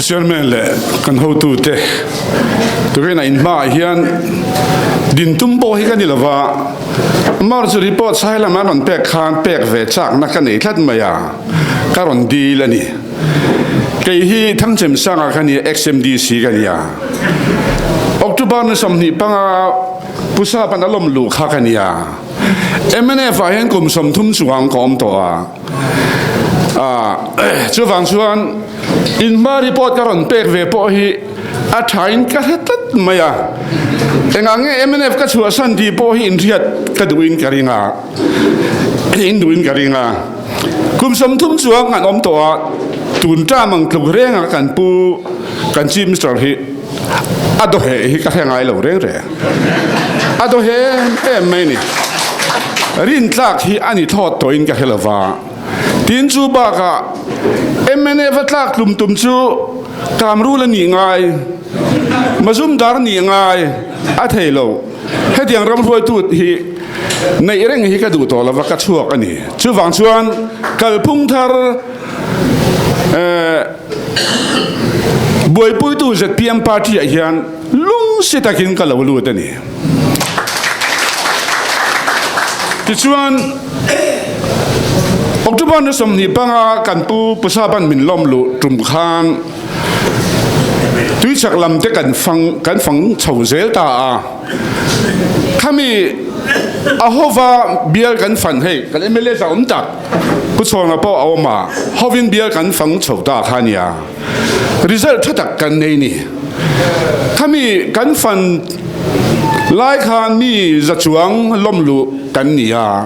Pu Chairman leh kan hotute tukin a inhmaah hian din tum pawh hi ka ni lova, March report sai lama rawn pek khan pek ve chakna ka nei tlat mai a, ka rawn dil a ni. Kei hi Thangchemsanga ka nia, ex-MDC ka nia. October ni 25 Pu Sapan a lawm luh kha ka nia. Mnf ah hian kum 30 chuang ka awm tawh a. Chuvang chuan inhma report ka rawn pek ve pawh hi a thain ka hre tlat mai a. Engah nge mnf ka chhuahsan tih pawh hi inhriat ka duhin ka ring a, in duhin ka ring a. Kum 30 chuang kan awm tawh a, tun term ang tluk renga kan pu kan Chief Minister hi a dawheh hi ka hre ngai lo reng reng. A dawheh em em mai a ni. Rintlak hi a ni thlawt tawhin ka hre lo va. Tin chu bakah mnf a tlak tlum tum chu Kamrul a nih ngai, Mazumdar nih ngai a thei lo. Hetiang ram hruaitu hi neih reng hi ka duh tawh lo va, ka chhuak a ni. Chuvang chuan kalphung thar buaipuitu zpm party ah hian lungsi takin ka lo lut a ni. Tichuan, October ni 25 kan pu Pusaban min lawm luh tum khan tuichak lam te kan fang kan fang chho zel ta a. Khami a hova bial kan fan hei kan mla za awm tak Pu Chhawnga pawh a awm a, hovin bial kan fang chho ta kha nia. Result tha tak kan nei ni. Khami kan fan lai khan mi za chuang lawm luh kan ni a.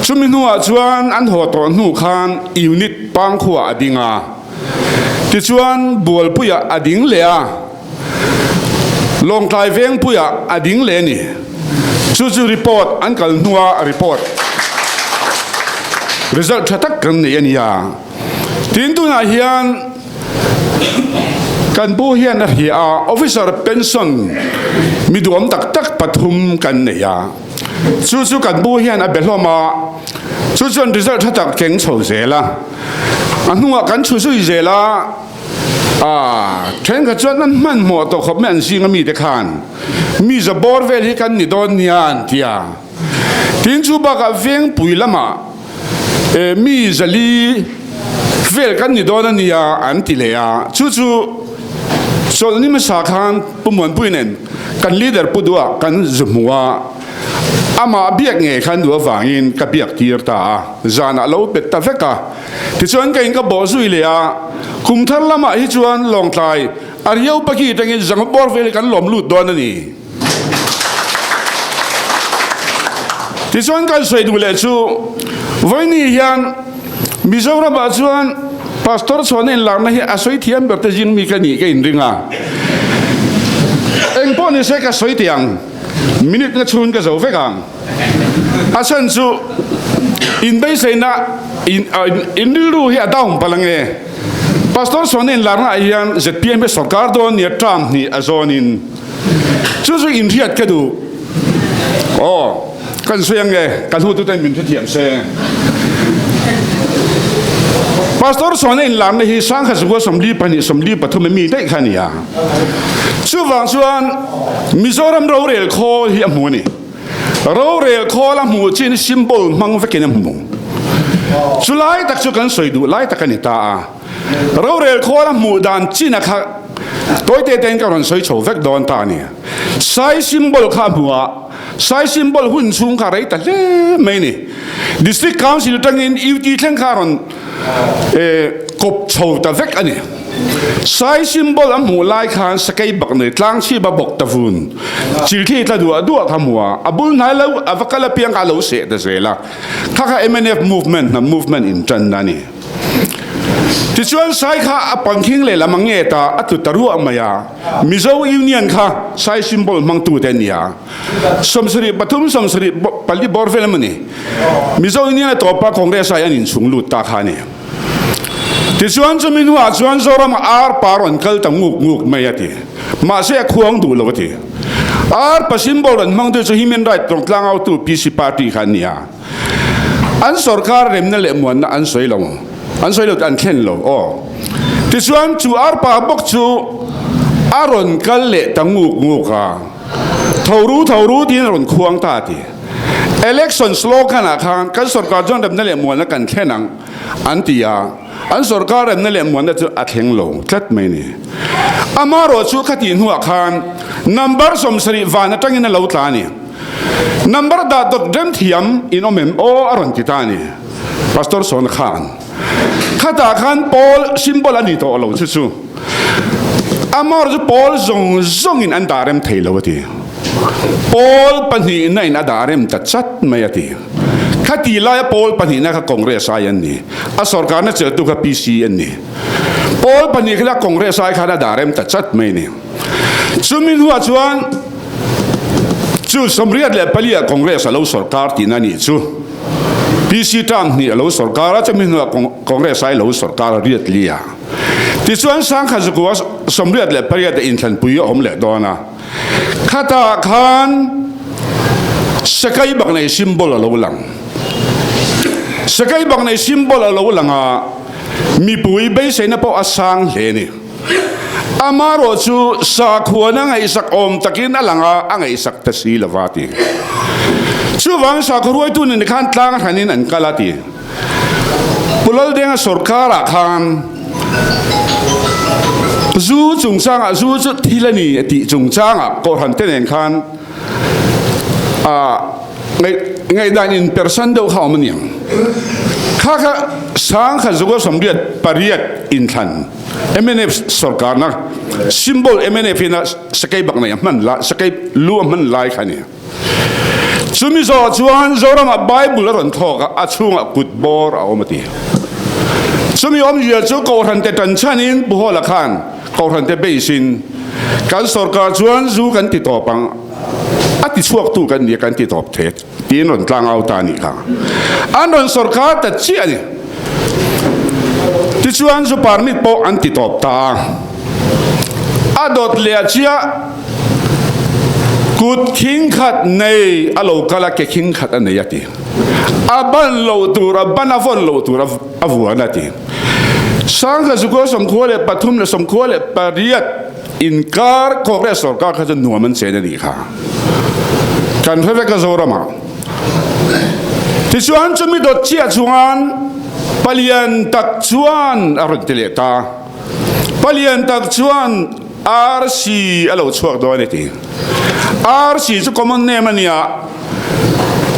Chumi hnuah chuan an haw tawh hnu khan unit pangkhua a ding a. Tichuan Bualpuiah a ding leh a. Lawngtlai Vengpuiah a ding leh a ni. Chu chu report an kal hnua report result tha tak kan nei a ni a. Tin tunah hian kan pu hian a hria a, officer pension mi duam tak tak pathum kan nei a. Chu chu kan pu hian a be hlawm a, chu chuan result tha tak keng chho zel a. A hnungah kan chhu zui zel a, a thenkhat chuan an hmanhmawh tawh khawp mai an zinga mite khan mi za bawr vel hi kan ni dawn nia an ti a. Tin chu bakah vengpui lamah mi zali vel kan ni dawn a nia an ti leh a, chu chu chawlhni hmasa khan Pu Muanpui nen kan leader Pu Duha kan zu hmu a, amah biak ngei khan duh avangin ka biak tir ta a, zanah lo bet ta vek a. Tichuan ka in ka bawh zui leh a, kum thar lamah hi chuan Lawngtlai a riau paki atangin zanga bawr vel hi kan lawm lut dawn a ni. Tichuan kan sawi duh leh chu vawiini hian Mizoramah chuan Pastor chhuahna inlarna hi a sawi thiam ber te zing mi ka nih ka inring a. Engpawh ni se ka sawi teh ang, minute nga chhung ka zo vek ang. A chhan chu inbeisaina in rilru hi a down palh ange. Pastor chhuahna inlarna ah hian zpm hi sorkar dawn nia term hnih a zawnin Chu chu inhriat ka duh. Aw, kan sawi ang e, kan hututen min hrethiam se. Pastor Sawna inlarna hi Sangha Zukua 42, 43 a mi daih kha a ni a. Chuvang chuan Mizoram rorel khawl hi a hmu a ni. Rorel khawl a hmuh chin symbol hmang vekin a hmu. Chulai tak chu kan sawi duh lai tak a ni ta a. Rorel khawl a hmuh dan chin a kha tawite tein ka rawn sawi chho vek dawn ta a ni. Sai symbol kha a hmu a, Sai symbol hun chhung kha rei ta hle mai a ni. District Council atangin UT thleng kha a rawn kawp chho ta vek a ni. Sai symbol a hmuh lai khan sakei bak nei tlang chhip a bawk ta vun chilthli tla duah duah kha hmu a, a bul hnai lo a va kal apiang kha a lo seh ta zel a. Kha kha mnf movement hnam movement intanna a ni. Tichuan Sai kha a pangkhing lehlam a nge ta, a tlu ta ruah mai a. Mizo Union kha Sai symbol hmangtute an ni a. 73, 74 bawr vel emaw ni. Mizo Union a tawpa Congress ai an inchhung lut ta kha a ni. Tichuan chumi hnuah chuan Zoram a ar pa rawn kal ta nguk nguk mai a ti. Mahse a khuang duh lo a ti. Ar pa symbol rawn hmangtu chu Human Right tawngtlangautu PC Party kha an ni a. An sorkar remna leh muanna an sawi lo, an sawi lo an thlen lo aw. Tichuan chu arpa bawk chu a rawn kal leh ta nguk nguk a, Tho ru, tho ru tiin a rawn khuang ta a ti. Election slogan ah khan kan sorkar chuan remna leh muanna kan thlen ang an ti a, an sorkar remna leh muanna chu a thleng lo tlat mai a ni. Amaherawhchu khatih hnuah khan number 70 van atangin a lo tla a ni. Number dah dawt rem thiam in awm em aw a rawn ti ta a ni. Pastor Sawna khan khatah khan pawl symbol a ni tawh lo chu chu amar chu pawl zawng zawngin an dah rem thei lo a ti. Pawl pahnihna in a dah rem ta chat mai a ti. Khati laia pawl pahnihna kha Congress ai an ni. A sorkarna cheltu kha PC an ni. Pawl pahnih kha Congress ai khan a dah rem ta chat mai a ni. Chumi hnuah chuan chu 84 ah Congress a lo sorkar tihna a nih chu. PC term hnih a lo sorkar a, chumi hnuah Congress ai lo sorkar a riat li a. Tichuan Sangkhat Zukua 88 a inthlanpui a awm leh dawn a. Khatah khan Sakai bak nei symbol a lo lang. Sakai bak nei symbol a lo lang a, mipui beiseina pawh a sang hle a ni. Amaherawh chu sakhuana ngaihsak awm takin a lang a, a ngaihsak ta si lo va ti. Chuvang sakhaw ruaitu nen khan tlang hranin an kal a ti. Pu Laldenga sorkarah khan zu chungchangah zu chu thil a ni a tih chungchangah Kohhran te nen khan ngaihdan in persan deuh kha awm a niang. Kha kha sangkhat zuka 88 inthlan mnf sorkarna symbol mnf in a sakei bak nei a hman lai sakei lu a hman lai kha a ni. Chumi zawh chuan Zoramah Bible a rawn thawk a, a chhungah kut bawr a awm a ti. Chumi awmzia chu Kohhran te tan chhanin Pu Hawla khan Kohhran te base in kan sorkar chuan zu kan ti tawp ang a ti chhuaktu kan ni a kan ti tawp thei tiin rawn tlang au ta a nih kha. An rawn sorkar ta chiah a ni. Tichuan zu permit pawh an ti tawp ta a. A dawt leh a chiah. Kut khing khat nei a lo kal a, ke khing khat a nei a ti. A ban loh tur a ban a vawn loh tur a vuan a ti. Sangha Zukua 93 leh 98 inkar Congress sorkar kha chu nuam an chen a nih kha. Kan hre vek a Zoramah. Tichuan chumi dawt chiah chuan palian tak chuan a rawn ti leh ta. Palian tak chuan RC a lo chhuak dawn a ti. RC chu common name a nia,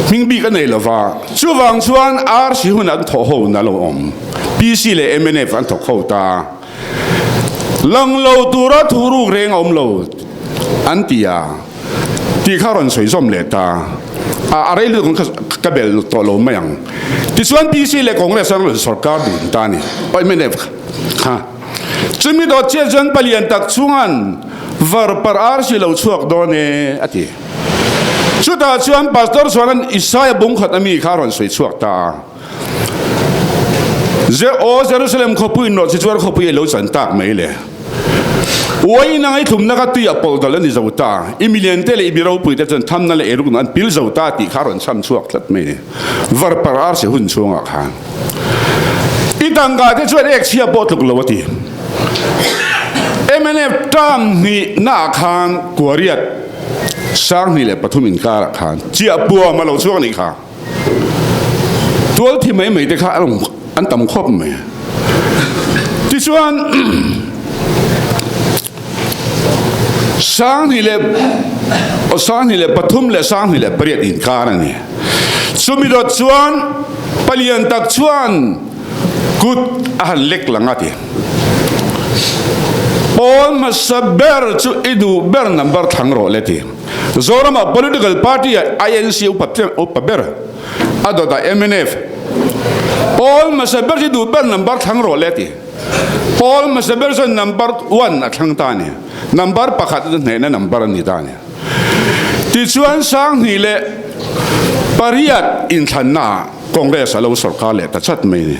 hming bik a nei lo va. Chuvang chuan RC hun an thawh ho na lo awm. PC leh mnf an thawk ho ta. Lang lo tura thu ruk reng a awm lo an ti a, tih kha rawn sawi zawm leh ta. A rei lutuk ang kha ka bel tawh lo mai ang. Tichuan PC leh Congress an rawn sorkar dun ta a ni. Aw mnf kha. Chumi dawt chiah chuan palian tak chungan var par arsi lo chhuak dawn e a ti. Chutah chuan Pastor chuan Isaiah bungkhat a mi kha a rawn sawi chhuak ta a. Aw Jerusalem khawpui nawh chi chuan khawpui a lo chan tak mai le. Uai nang i thlumna kha tui a pawlh dal a ni zo ta. I milian te leh i mi ropui te chuan thamna leh eirukna an pil zo ta tih kha a rawn chham chhuak tlat mai ni. Var par arsi hun chhungah khan. I tangka te chuan ek chhia pawh tluk lo a ti. Mnf term hnih naah khan Kuariat 2003 inkarah khan chiahpuam a lo chhuak a nih kha. Tual thi mai mai te kha an tam khawp mai. Tichuan 2003 leh 2008 inkar a ni. Chumi dawt chuan palian tak chuan kut a han lek lang a ti. Pawl hmasa ber chu i duh ber number thlang rawh le ti. Zoramah political party ah INC upa ber a dawtah mnf. Pawl hmasa ber chu duh ber number thlang rawh le ti. Pawl hmasa ber chuan number one a thlang ta a ni. Number pakhat chu hnehna number a ni ta a ni. Tichuan 2008 inthlannaah Congress a lo sorkar leh ta chat mai a ni.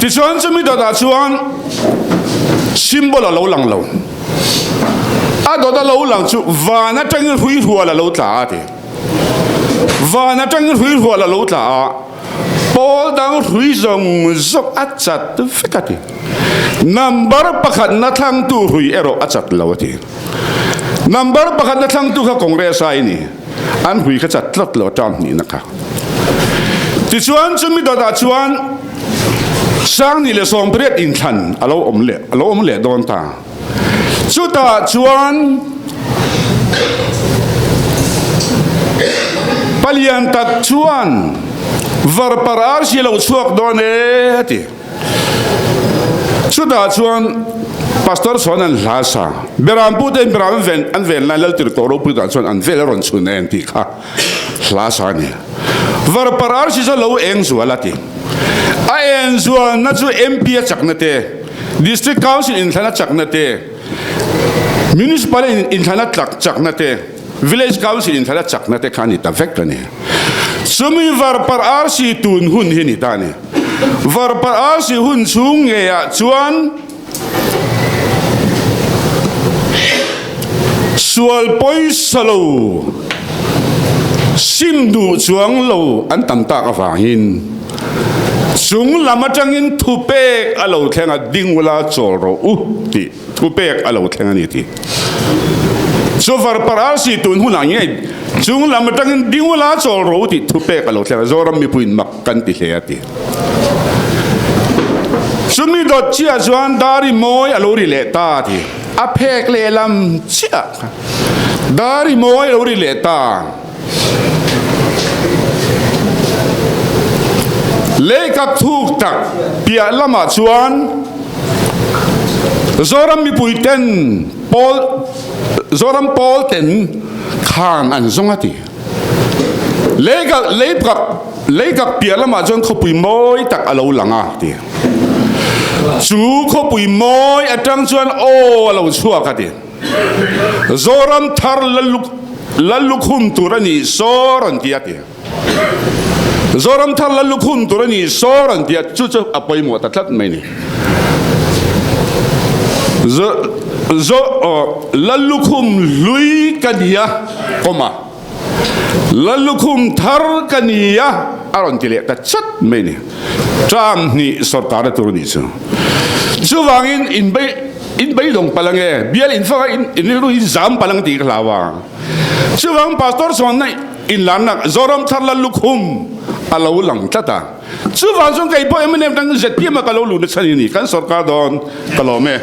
Tichuan chumi dawtah chuan symbol a lo lang lo. A dawt a lo lang chu van atangin hruihrual a lo tla a ti. Van atangin hruihrual a lo tla a. Pawl dang hrui zawng zawng a chat vek a ti. Number pakhatna thlangtu hrui erawh a chat lo a ti. Number pakhatna thlangtu kha Congress ai ni. An hrui kha chat tlat lo a term hnihna kha. Tichuan chumi dawtah chuan 2018 inthlan a lo awm leh a lo awm leh dawn ta. Chutah chuan palian tak chuan varpar arsi a lo chhuak dawn e a ti. Chutah chuan Pastor chuan an hla sa. Beram pute in beram an ven an ven lai Laltir tawh ropui tah chuan an vel a rawn chhun e an tih kha hla sa a ni. Varpar arsi chu a lo eng zual a ti. A eng zualna chu MP a chakna te, District Council inthlana chakna te, Municipal inthlana tlak chakna te, Village Council inthlana chakna te kha a ni ta vek a ni. Chumi varpar arsi tun hun hi ni ta a ni. Varpar arsi hun chhung ngeiah chuan sual pawisa lo, sim duh chuang lo an tam tak avangin chung lam atangin thupek a lo thleng a, ding ula chawl rawh u tih thupek a lo thleng a ni tih. Chu varpar arsi tun hunah ngei chung lam atangin ding ula chawl rawh u tih thupek a lo thleng a, Zoram mipuiin mak kan ti hle a ti. Chumi dawt chiah chuan Dari mawi a lo ri leh ta ti. A phek lehlam chiah kha Dari mawi a lo ri leh ta. Leikak thuk tak piah lamah chuan Zoram mipui ten pawl Zoram pawl ten khan an zawng a ti. Leikak leikak leikak piah lamah chuan khawpui mawi tak a lo lang a ti. Chu khawpui mawi atang chuan aw a lo chhuak a ti. Zoram thar Lallukhum tur a nih saw rawn ti a ti. Zoram thar Lallukhum tur a nih saw rawn ti a, chu chu a pawimawh ta tlat mai ni. Zo Lallukhum hlui ka ni a kawma Lallukhum thar ka ni a a rawn ti leh ta chat mai ni. Term hnih sorkar a tur a nih chu. Chuvangin inbei In beidawng palh ange, bial in fak a in rilru hi zam palh ang tih ka hlau a. Chuvang Pastor chuan na inlarnak Zoram thar la lukhum a lo lang tlat a. Chuvang chuan kei pawh mnf dang ZPM a ka lo luh na chhan hi a ni. Kan sorkar dawn ka lawm e.